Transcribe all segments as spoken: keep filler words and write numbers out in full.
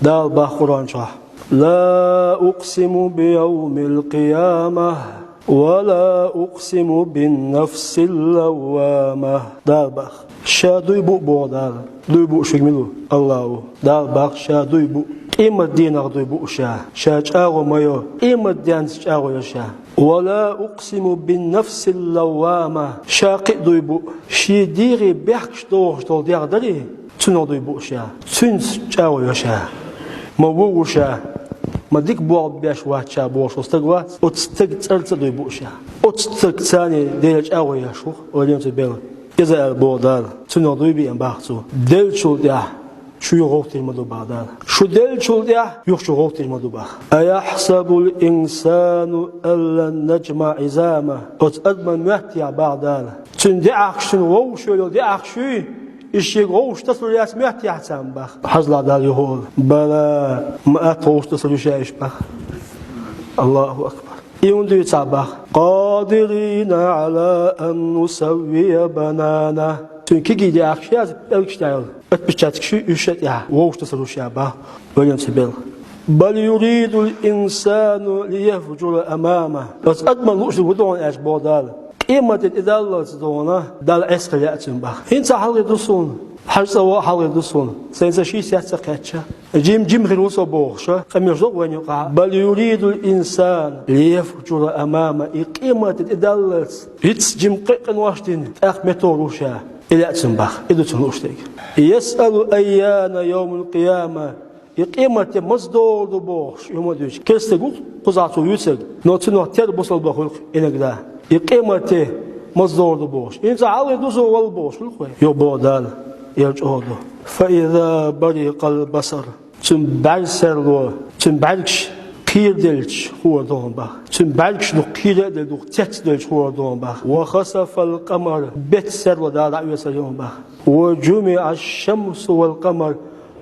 Дала бах Къуръан чохь: «لا أقسم بيوم القيامة ولا أقسم بالنفس اللوامة». Дала бах. Ша дуй бу, боху Дала. Дуй бу шуьга мила ву? Аллах ву. Дала бах, ша дуй бу. Къемат дийнах дуй бу ша. Ша чӀагӀо ма йо. Къемат денца чӀагӀо йо ша. «ولا أقسم بالنفس اللوامة». Ша кхин а дуй бу. Шен дегӀе бехкаш дохуш долу дегӀ дарий, цунах дуй бу ша. Цуьнца чӀагӀо йо ша. Ма ву ву ша. Ма дика болх беш вац ша бохуш волу стаг вац. Оцу стеган цӀарца а дуй бу ша. Оцу стеган цӀарца Дела чӀагӀо еш ву, ойла ца бела. Иза аьлла боху Дала. Цунах дуй беана бах цо. Деллачул тӀаьхьа шу юха гӀовттийр ма ду бах Дала. Шу деллачул тӀаьхьа юха шу гӀовттийр ма ду бах. «أيحسب الإنسان ألن نجمع عظامه». Оцу адаман моьтту яхь бах Дала. Цуьнан деӀахкаш, цуьнан вовшашца йолу деӀахкаш юй, иза шега вовшаш тасалур яц моьтту яхь царна бах. Хьажал Дала юха олу: «بلى», ма атта вовшаш тасалур ю ша иштта бах. Аллаху акбар. И хӀунда дуьйцу бах: «قادرين على أن نسوي بنانه». Цуьнан кегий деӀахкаш яц, пӀелгаш тӀехь йолу. Отпечаткаш юй, уьш а тӀехь вовшаш тасалур ю ша бах. Ойла ца бела. «بل يريد الإنسان ليفجر أمامه». Оцу адаман лууш дерг хӀун ду хьуна аьлча боху Дала. Къематде тӀедаллалц дохуна Далла Ӏеса хила лаьа цуьнан бах. ХӀинца хьалхе ду суна, хьажа цӀа ваха хьалхе ду суна. Сайн сан ши сецна кхаьчча. Жим-жим хир ву со бохуша, къамелаш догӀу вайна юкъахь. «بل يريد الإنسان ليفجر أمامه». И къематде тӀедаллалц, виц жим кхин а къинош дина, тӀаккха метор ву ша. И лаьа цуьнан бах. И ду цуьнан лууш дерг. «يسأل أيان يوم القيامة». И къематде маза догӀур ду бохуш, и хӀума дуьйцу. Керстаг ву кхузахь цо вуьйцург, но цунах тера бусалба хуьлу-кх иногда. И къематде маза догӀур ду бохуш. ХӀинца хьалхе ду суна вала бохуш хуьлу-кх вай. Юха боху Дала, яра чӀогӀа ду. «فإذا برق البصر». Цуьнан бӀаьрг серло, цуьнан бӀаьргаш кхераделча хуур ду хьуна бах. Цуьнан бӀаьргаш дукха кхера а делла, дукха цецдоьлча хуур ду хьуна бах. «وخسف القمر». Бецан серло Дала дӀаоьцур ю хьуна бах. «وجمع الشمس والقمر».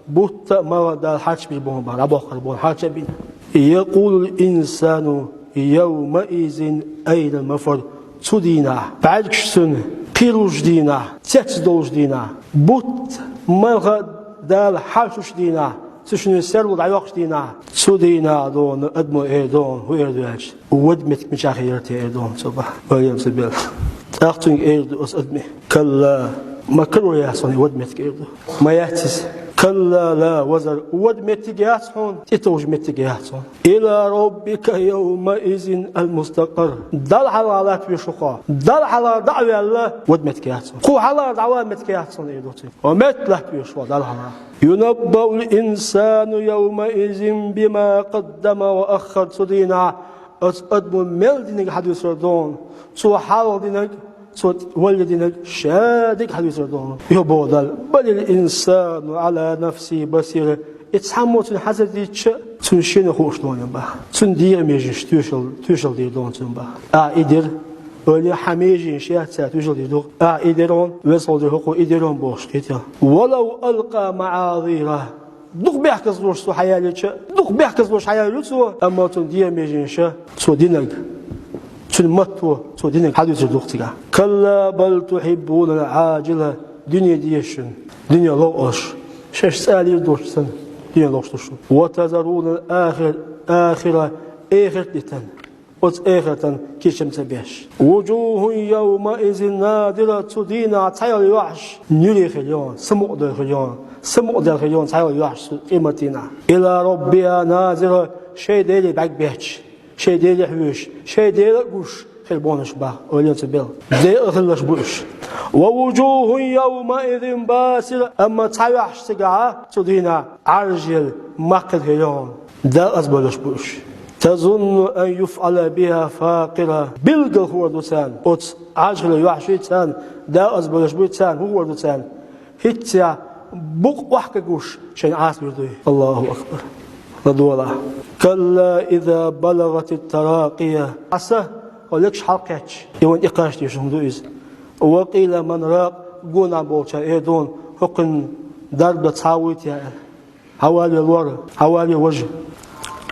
Бутт а, малх а Дала хьарчабир бу хьуна бах, дӀабоккхур бу хьуна, хьарчабина. «يقول الإنسان يومئذ أين المفر». Цу дийнахь, бӀаьргаш цуьнан кхералучу дийнахь, цецдолчу дийнахь, бутт а, малх а Дала хьарчучу дийнахь, цу шинна серло дӀайоккхучу дийнахь, цу дийнахь дохуна адамо эр дохуна, хӀун эр ду аьлча, вада меттиг мичахь хир яра те эр дохуна цо бах. Ойла ца бела. ТӀаккха цуьнга эр ду оцу адаме: «كلا». Ма карор яц хьуна и вада меттиг эр ду. Ма яц иза. «كلا لا وزر». Вада меттиг яц хьуна, тӀетовжа меттиг яц хьуна. «إلى ربك يومئذ المستقر». Далла хьалха латта везаш ву хьо. Далла хьалха дӀа а ваьлла, вада меттиг яц хьуна. Кху хьалха дӀаван меттиг яц хьуна, эр ду цуьнга. Хьо метта латта везаш ву Далла хьалха. «ينبأ الإنسان يومئذ بما قدم وأخر». Цу дийнахь оцу адамо мел динарг хьадуьйцур ду хьуна. Цо хьалха динарг, цо валле динарг, ша дерг хьадуьйцур ду хьуна. Юха боху Дала: «بل الإنسان على نفسه بصيرة». И цхьаммо цунна хьазар дийцича, цунна шена хууш ду хьуна бах. Цуьнан дегӀан меженаш тоьшалла, тоьшалла дийр ду хьуна цунна бах. Ахьа и дира, ойла, хьан меженаш яц, цара тоьшалла дийр ду. Ахьа и дира хьуна, веза хьо дира хӀокхо, и дира хьуна бохуш кхетий. «ولو ألقى معاذيره». Дукха бехказлуш цо хьаяьллича, дукха бехказлуш хьаяьлла ю цо, амма цуьнан дегӀан меженаш, цо динарг, цуьнан матто, цо динарг хьадуьйцур ду-кх цигахь. «كلا بل تحبون العاجلة». Дуьне деза шуна, дуьне лов аша. Шаьш цӀа лийр долуш санна, дуьне ловш ду шуна. «وتذرون الآخر-، الآخرة». Эхарт дитина. Оцу эхартан кечам ца беш. «وجوه يومئذ ناضرة». Цу дийнахь цхьайолу йоӀаш нуьре хир ю хьуна, самукъадевлла хир ю хьуна, самукъадевлла хир ю хьуна цхьайолу йоӀаш цу къемат дийнахь. «إلى ربها ناظرة». Шайн Деле бӀаьрг бетташ, шайн Деле хьоьжуш, шайн Дела а гуш хир бу хьуна уьш бах, ойла ца бела. Декъала хилалаш бу уьш. «ووجوه يومئذ باسرة». Амма цхьа йоӀаш цигахь цу дийнахь Ӏаьржа елла, макхара хир ю хьуна. Декъаза болуш бу уьш. «تظن أن يفعل بها فاقرة». Билггал хуур ду царна. Оцу Ӏаьржа хилла йоӀаш юй царна, декъаза болуш буй царна, хӀун хуур ду царна? ХӀинццехь букъ охьакуьгуш шайна Ӏаса вуьр дуй? Аллаху акбар. ЛадогӀалахь. «كلا إذا بلغت التراقي». Аса, хьо легаш хьалакхаьчча, и вайна тӀекхача дезаш хӀума ду иза. «وقيل من راق». Гонахь болчара эр ду хьуна, хӀокхуьнан дарба дан цхьа вуй те аьлла. Хьавале лор, хьавале важа.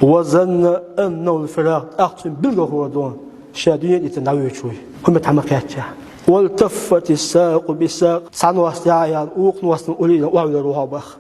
«وظن أنه الفراق». ТӀаккха цуьнан билггал хуур ду хьуна, ша дуьне а дитина дӀавоьдуш вуй, хӀокху меттехь ма кхаьччехь. «والتفت الساق بالساق». Цхьа ност яхь а яьлла, вукху ностана уллехь охьавиллар ву хьо бах.